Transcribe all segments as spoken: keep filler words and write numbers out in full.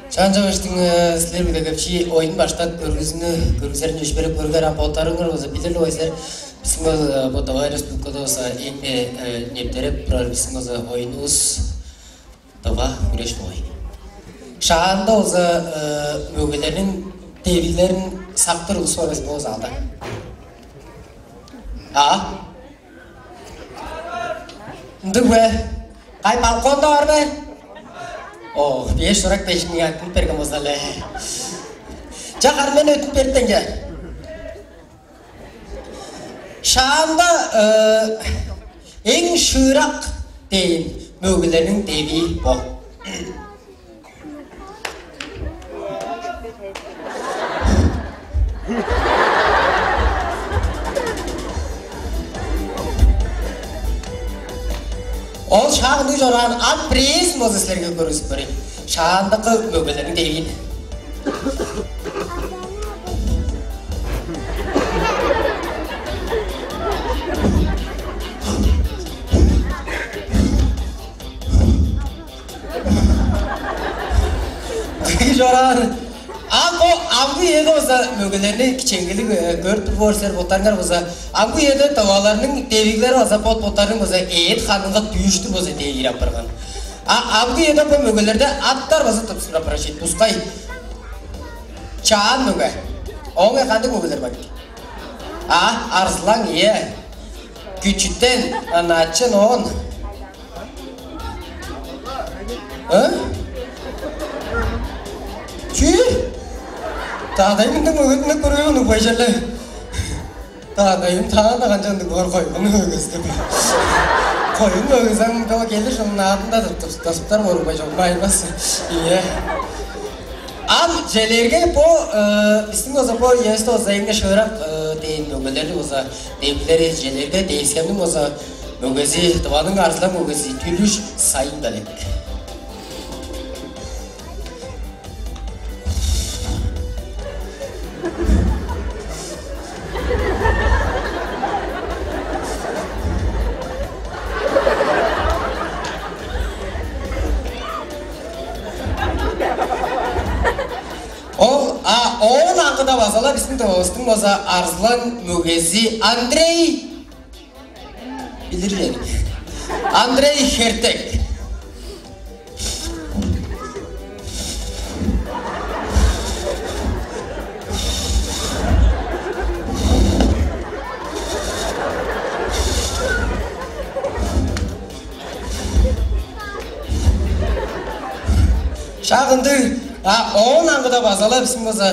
Чаан чавыштың силер биле кепчи оюн баштап көргүзүнү көргүзерин өшпереп көргер ам боттарыңар болза билир силер. Биздин бул бо давай республикада болза эң нептереп турар биздин болза оюнубуз дыва хүреш болгай. Шаанда болза мөгелерниң девилерин сактыр улус бар болза алда. А? Ындыг бе? Кай балконда бар бе? О, беш сурак бежиңни аттынып берген болза эле. Чак ар мен өтүп бериптен че. Шаанда эң шыырак дээн мөгелерниң девии бо. Ол шаандыг чораан ат бирээзин болза силерге көргүзүп берейн. Шаандыкы мөгелерин девиин. Чораан. А бо амгы эде болза мөгелерни кичеңгилиг көрүп тур боор силер боттарыңар болза амгы эде тываларның девиглери база бот-боттарының база эът ханынга дүүштүр база дээйир апарган. А амгы эде бо мөгелерде аттар база тыпсыр апарачы тускай. Чаан мөге. Оңе кандыг мөгелер бар? А арзылаң ие. Күчүтен, начын оон. Э? Чүү? Тадай мындың өгүнүнү көрүп унугбай черле. Таадайым таанда канчандыг боор койгун өгүз деп. Койгун өгүзем бо келир жылын аадында тасыптар боорумга чогум айылбас. Ийе. Ам челерге бо биздин болза бо эвести болза эңне шыырак дээн мөгелери болза демилери челерге дээскемниң болза мөгези дываның арзылаң мөгези түлүш сайын далек. Ол а оон аңгыда базала биздин тобустуң база арзылаң мөгези Андрей. Билир эдик. Андрей Хертек. Шак ындыг, а оон аңгыда база-ла бистиң база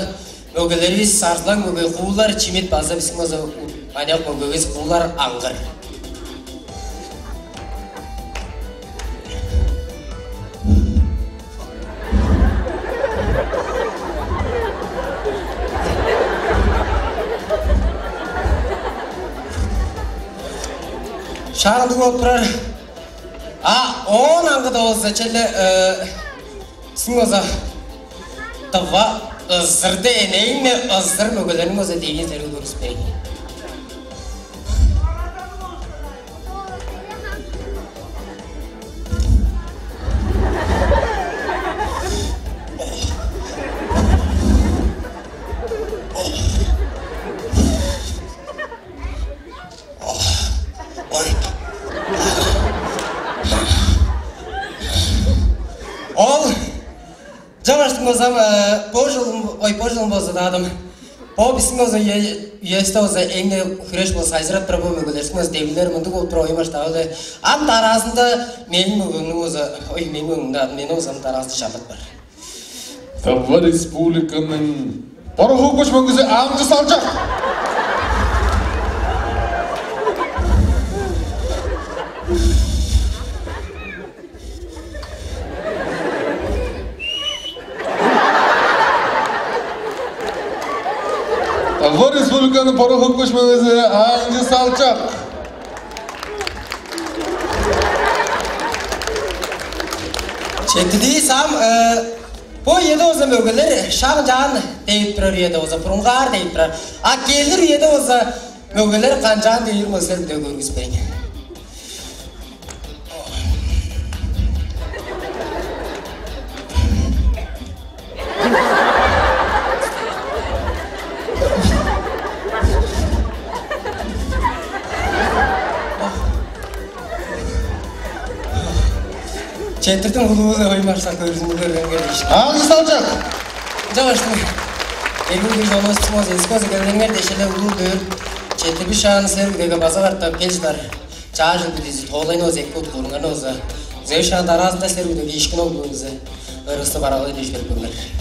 мөгелеривис сарзылаң мөге куулар чимит база бистиң база аныяк мөгевис куулар аңгыр. Шаандыг болуп турар. А оон аңгыда болза черле сиң база тыва ызырды энейиң-не ызыр мөгелериң болза дегин силерге көргүспейн. Ол Жаваштың болзам, бо жылым, ой, бо жылым болза да адам. Бо бистиң болза үесте болза эң хүреш болза сайзырап тура бо мөгелерсиң болза демилер мындыг болуп тура оймаш давылы. Ам дараазында мээң мөгемнүң болза, ой, мээң мөгемнүң ады мени болза ам дараазында чарлап бар. Тыва республиканың борохук көчмөңгүзү Аңчы Салчак. Тыва республиканың борохук көчмөңгүзү Аңчы Салчак. Четидии сам бо үеде болза мөгелер шаң чаан девип турар үеде болза бурунгаар девип турар. А келир үеде болза мөгелер канчаан девир болза деп көргүспейн. Четиртин улуу-биле оймарсак көрзүңер, көргенгер дээш. Аалчы салчак. Жаваштың. Эргин бир жонос чуңоз эскоз келгенгер дешеле улуу дөөр. Четирбиш шааны сер үдеге база бартап кел чыдар. Чаа жыл бүдүзү тоолайн оз эки уткуруңар оза. Зев шаан дараазында сер үдеге ишкин ол бүгүнүзү. Ырысы баралы деш берип көрүңер.